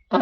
Zoo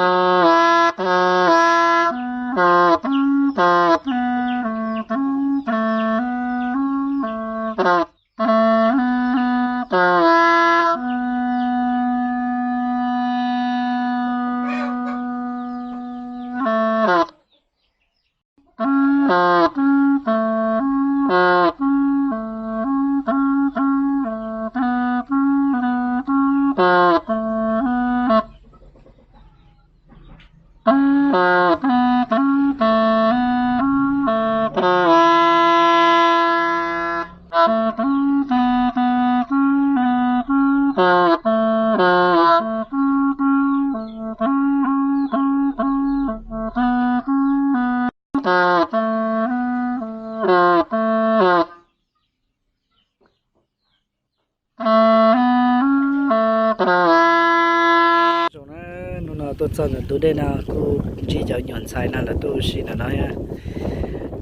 na, hnub no tuaj txog ntawm tus dej no kuj ntsib cov nyuam ntxhais no lawv tuaj ua si ntawm no thiab.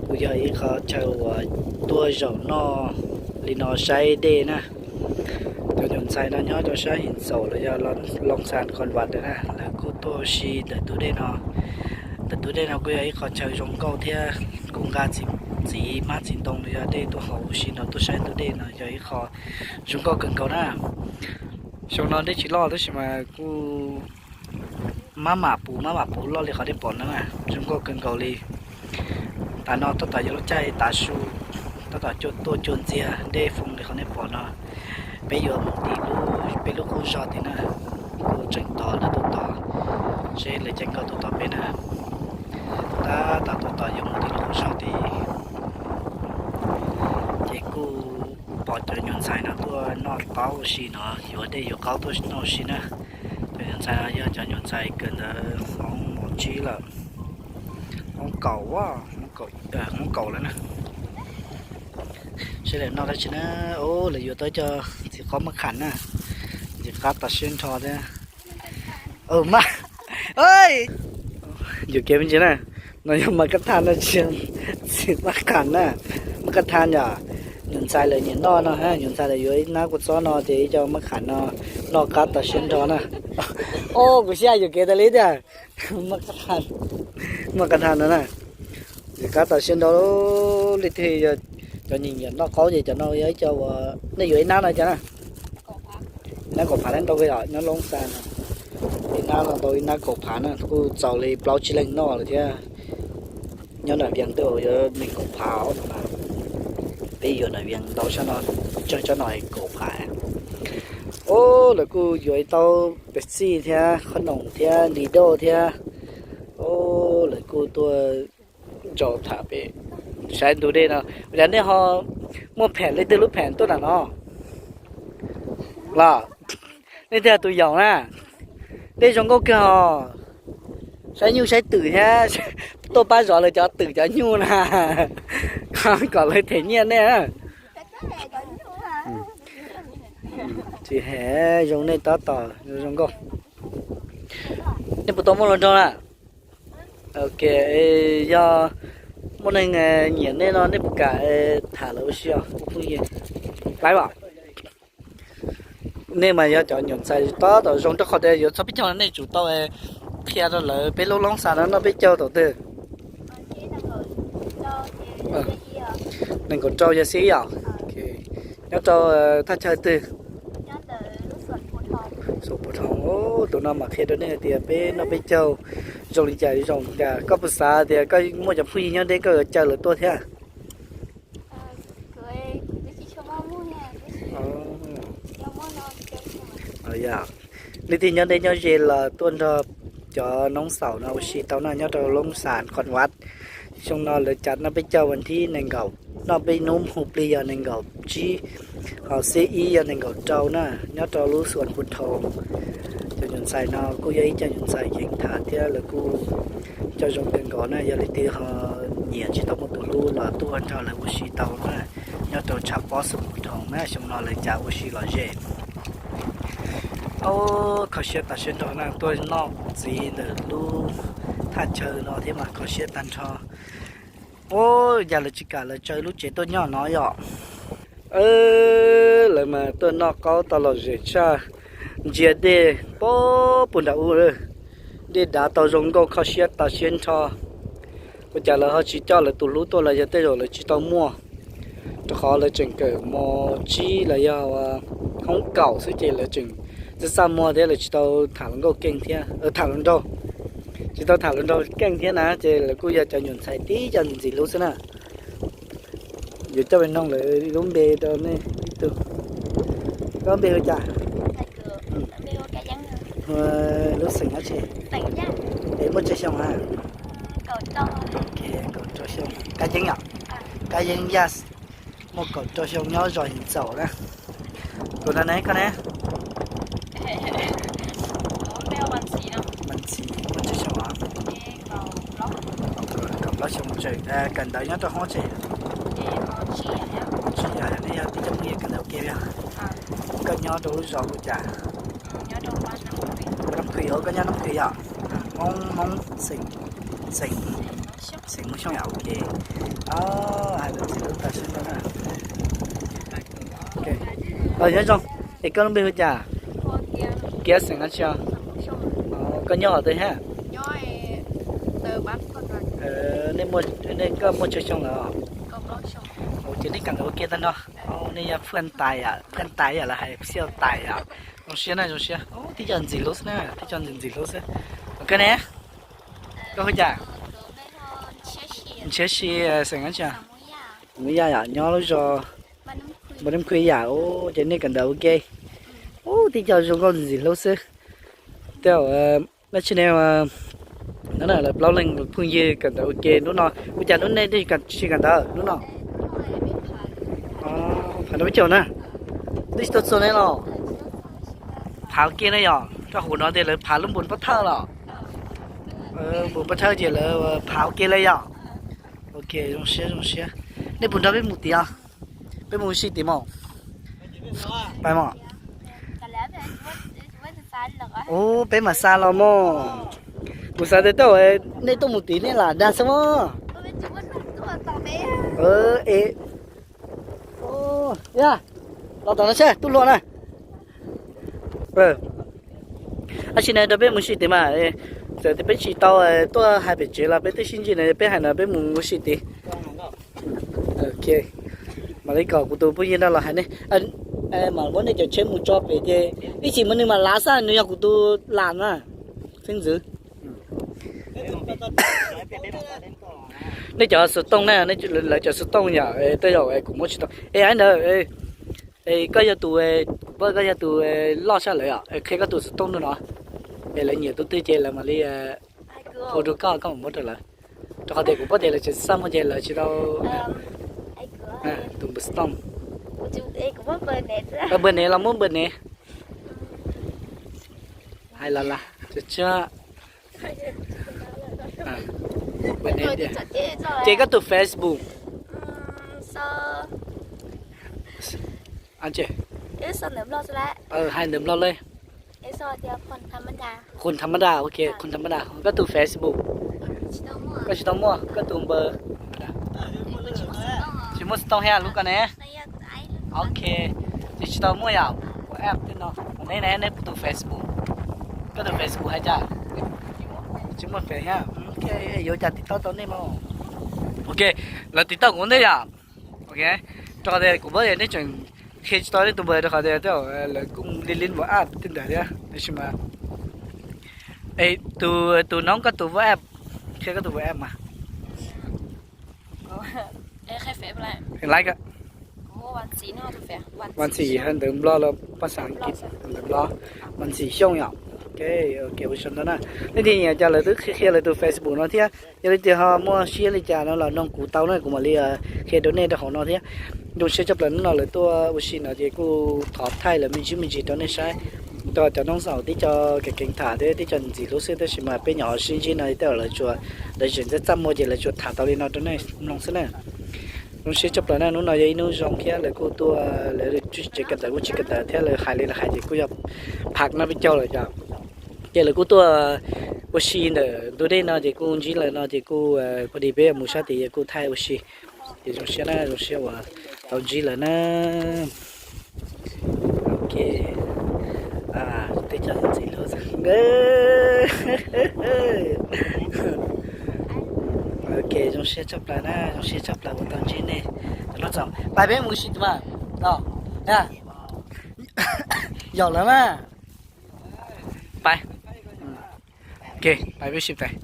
Kuj yog ib qho chaw uas tuaj zaum noj li no saib dej na. Cov nyuam ntxhais no nyob rau sab His Xaus los yog Loos Xas Khon Vas ntawd na, lawv kuj tuaj ua si ntawm tus dej no. Ntawm tus dej no kuj yog ib qho chaw zoo nkauj thiab kuj nqa txiv hmab txiv ntoo los yog dej tuaj haus ua si no tuaj saib tus dej no yog ib qho zoo nkauj kawg nkaus na. Xyoo no dej tsis loj tab sis mas kuj mab mam puv mab mam puv loj li qhov nej pom no na, zoo nkauj kawg nkaus li. Tam no tab tom yog lub caij tav su, tab tom tuaj cua ntxiag dej foo li qhov nej pom no. Peb yuav mus tim lub, peb lub qub zog tim na, kuj tseem tos lawv tuaj tos, seb lawv caij nkoj tuaj tos peb na. Tab tom tuaj tos yuav mus tim lub qub zog tim. Ces kuj pom cov nyuam ntxhais no tuaj noj qaub ua si no, yuav dej yuav qaub tuaj noj ua si na. Cov nyuam ntxhais no yog cov nyuam ntxhais kawm ntawv hoob mos tsib lawm, hoob kaum, hoob kaum lawm na. Seb lawv noj dab tsi na. Lawv yuav tau cov ntxim qaub mab kham na, ntxim qab tas siab nrho thiab. Mas, yuam kev me ntsis na, no yog mas kab thaj no tsis, tsis mab kham na, mab kab thaj yom. Nyuam ntxhais lawv nyiam noj no, nyuam ntxhais lawv yuav ib nab kua txob no ces ib co mab kham no, noj qab tas siab nrho na. Os, kuv siab yuam kev tas li tiag. Mab qab thaj no na, ntxim qab tas siab nrho. Leej twg yog cov nyiam noj qaub ces cov no yog ib co uas nej yuav ib nab no cov na. Ib nab kaum phav thiab ntau kawg yom, nyob Loob Xas no. Ib nab no ntau ib nab kaum phav na, kuj txaus li plaub tsib leeg noj lawm thiab. Nyob nram Vias twb yuav nees kaum phav os. Peb yuav nram Vias ntau sab no, tsawg tsob no kaum phav. Os, lawv kuj yuav ib taub Pepsi thiab qhob noom thiab Nido thiab. Os, lawv kuj tuaj zaum tham pem saib ntug dej no. Ua cas nej ho muaj phem leej twg lub phem tuaj nram no los? Nej twb yog tus yaum na. Dej zoo nkauj kawg os. Saib nyuj saib twm thiab, tuaj pab zov lawv cov twm cov nyuj na, kom lawv them nyiaj nej. Tsis hem, zoo nej tab tom zoo nkauj. Nej puas tau muaj hluas nraug na? Ok, yog muaj neeg nyiam nej no nej puas kam tham lawv ua si os kuv phooj ywg? Laib as. Nej mas yog cov nyuam ntxhais tab tom zoo rau qhov tias yuav txog peb caug no nej tsum tau qhia rau lawv peb lub Loob Xas no noj peb caug thaum twg? Nees nkaum rau yog xiab ib os. Nyob rau thaj chaw twg? Xus Pus Thoo. Tus no mas qhia rau nej hais tias peb noj peb caug zoo li cas zoo li cas. Koj puas xav tias koj muaj cov phooj ywg nyob deb koj yuav caw lawv tuaj thiab? Leej twg nyob deb nyob ze los tuaj nrog cov Noob Xaus no ua si tau na, nyob rau Loob Xas Khon Vaj. Xyoo no lawv cav noj peb caug vas thib nees nkaum, noj peb hnub hu plig yog nees nkaum tsib, ho xiab ib yog nees nkaum rau na, nyob rau lub Xus Pus Thoo. Cov nyuam ntxhais no kuj yog ib co nyuam ntxhais kheev tham thiab lawv kuj coj zoo kawg nkaus na, yog leej twg ho nyiam tsis tau muaj tus hlub los tuaj nrog lawv ua si tau na, nyob rau tshav pob Xus Pus Thoo na, xyoo no lawv cav ua si lom zem. Os, kho siab tas siab nrho na, tuaj noj ntxiv ntawm lub thaj chaw no thiab mas kho siab tag nrho. Os, yog lawv tsis kam lawv tsaws lub tsev tuaj nyob no yom. Lawv mas tuaj noj qaub tau lom zem tshaj, ntsia dej puag nram ub lawm. Dej dav tau zoo nkauj kho siab tau siab nrho. Ua cas lawv ho tsis coj lawv tus hlub tuaj los yog tej zaum lawv tsis tau muaj, rau qhov lawv tseem kawm mos tsib los yog hoob kaum xwb ces lawv tseem txaj txaj muag thiab lawv tsis tau tham hluas nkauj keej thiab, tham hluas nraug, tsis tau tham hluas nraug keej thiab na, ces lawv kuj yog cov nyuam ntxhais tib co ntxim hlub xwb na. Yuav coj peb noog lawv lub npe rau nej ib tug. Koj npe hu cas? Lub xeem dab tsi? Es muaj tsawg xyoo na? Kaum rau xyoo. Kab Yeeb yom? Kab Yeeb Yaj, muaj kaum rau xyoo nyob zos Yim Txaus na. Tus no ne, koj ne? Mas Ntxhi, muaj tsawg xyoo os? Kaum plaub xyoo tseem kawm ntawv nyob rau hoob tsev. Tsis yog, nej yog tib co phooj ywg kawm ntawv ua ke yog? Koj nyob rau lub zos hu cas? Nab Phwm, koj nyob Nab Phwm yom? Hmoob, Hmoob xeem, xeem, xeem Hmoob Xyooj yom, ok. Hais lus txiv lub tawm sib nrau na. Nyob zoo, es koj lub npe hu cas? Kiab, xeem dab tsi os? Koj nyob qhov twg thiab? Nej, koj muaj tsawg xyoo lawm? Ces nej kawm ntawv ua ke tag nrho. Nej yog phuaj tais, phuaj tais yom, lawv hais xiaj tais yom. Zoo siab na, zoo siab. Tib co ntxim hlub xwb na, tib co ntxim ntxim hlub xwb. Koj ne? Koj hu cas? Ntshiab Si, xeem dab tsi? Mus Yaj yom, nyob lub zos Npab Neeb Khwj yom. Ces nej kawm ntawv ua ke. Ub, tib co zoo nkauj ntxim hlub xwb. Tej zaum dab tsi ne, no na lawv plaub leeg phooj ywg kawm ntawv ua ke hnub no. Ua cas hnub nej tsis kawm ntawv hnub no? Phav no peb caug na. Nej tsis tau txog ne los? Phav ua ke ne yom, rau hauv no tias lawv phav lub npus pab thawj los? Npus pab thawj ces lawv phav ua ke li yom. Ok, zoo siab zoo siab. Nej puas nrog peb mus tid os? Peb mus ua si tid mos. Pais mos. Ub, peb mam xa los mos. Kuv xav tias tej zaum nej tuaj mus tid nej lam dag xwb mos. Es, los tom no seb tub hluas na. Tab sis ne rau peb mus si tid mas, txawm tias peb tsis tau tuaj hais pem tsev los peb twb sib ntsib na, peb hais no peb mus ua si tid. Mam li kom kuv tus phooj ywg no los hais nej. Mam muab nej cov tsheb mus tso pem ces ib chim mas nws mam lav xwb, nws yog kuv tus lam na. Xeeb ntxwv. Nej cov xov tooj na, lawv cov xov tooj yom, tej zaum kuv muab tsis tau. Es ntawd, koj yog tus, kuv paub koj yog tus loj tshaj lawv yom, qhia koj tus xov tooj no no. Es lawv nyiam tus twg ces lawv mam li hu rau koj, koj mam muab rau lawv. Rau qhov tias kuv paub tias lawv tseem xaj muaj ces lawv tsis tau tus npawb xov tooj. Npawb nev los muab npawb nev. Hais los lawm. Ces koj tus Facebook? Hais ntawm Nplog li. Qhun Tha Ma Da, ok, Qhun Tha Ma Da. Koj tus Facebook? Koj tsis tau muaj, koj tus npawb? Tsis muaj xov tooj thiab lub ko ne? Ok, ces tsis tau muaj yom, WhatsApp tej no. Neb ne, neb tus Facebook? Koj tus Facebook hais cas? Tsis muaj Facebook thiab. Ok, yuav cas tiv tauj tau nej mos? Ok, lawv tiv tauj kuv ntej yom. Ok, rau qhov tias kuv paub tias nej tseem qhia tsis tau nej tus npawb rau qhov tias tej zaum lawv kuj li li WhatsApp tej ntawd thiab, tab sis mas, es tus, tus noob koj tus WhatsApp, qhia koj tus WhatsApp mas. Laiv, Vas Ntxim hais ntawm Nplog los pas xas Askiv, ntawm Nplog, Vas Ntxim Xyooj yom. Ok, ua tsaug ntau na. Nej tias nyiam cas lawv twb qhia qhia lawv tus Facebook no thiab, yog li tias ho muaj siab li cas no los noog kuv tau na, kuv mam li qhia rau nej rau hauv no thiab. Zoo siab tshaj plaws hnub no lawv tuaj ua si no ces kuj thov thaij lawv me ntsis me ntsis rau nej saib. Rau cov noob xaus tib co kev keev tham thiab tib co ntxim hlub xwb, tab sis mas peb nyuam qhuav sib ntsib no tej zaum lawv tsuas, lawv tseem txaj txaj muag ces lawv tsuas tham tau li no rau nej mloog xwb na. Zoo siab tshaj plaws na, hnub no yog ib hnub zoo thiab lawv kuj tuaj, lawv tsev kawm ntawv kuj tsis kawm ntawv thiab, lawv hais li lawv hais ces kuj yog phav no peb caug lawm yom. Ces lawv kuj tuaj ua si ntawm ntug dej no ces kuj ntsib lawv no ces kuj pha di peb mus sab tid kuj thaij ua si. Ces zoo siab na, zoo siab uas tau ntsib lawv na. Ok, tib co ntxim hlub. Ok, zoo siab tshaj plaws na, zoo siab tshaj plaws uas tau ntsib nej. Cov no txog pais peb mus ua si tiag mas. Yog lawm na. Pais. Ok, pais peb ua si pais.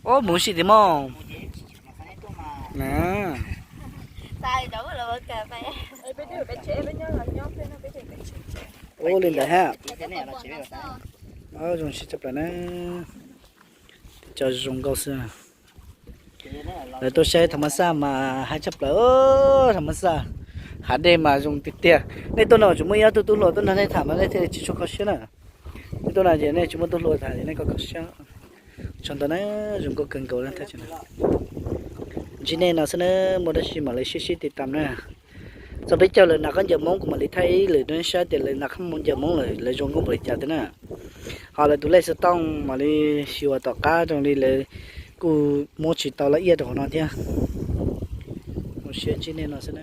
Ub, mus ua si tiag mog. Ub, li ntawd hab. Zoo siab tshaj plaws na. Teb chaws zoo nkauj xwb. Lawv tuaj saib tham mas xaj mas haib tshaj plaws, tham mas xaj, hav dej mas zoo tiag tiag. Nej tuaj no tsis muaj ib ob tug tub hluas tuaj nrog nej tham mas nej thiaj li tsis tshua kho siab na. Nej tuaj no ces nej tsis muaj tub hluas tham ces nej kho kho siab. Tsaug ntau na, zoo nkauj kawg nkaus na. Ntsib nej no xwb na, muaj dab tsi mam li sib sib tiv tam na. Txog peb caug lawm nas khaub ncaws Hmoob kuv mam li thaij ib lwm rau nej saib tias lawv nas khaub ncaws Hmoob lawm lawv zoo nkauj npaum li cas thiab na. Ho lawv tus lej xov tooj mam li xyuas tom qab zoo li lawv kuj muab tsis tau laj iab rau hauv no thiab. Zoo siab ntsib nej no xwb na.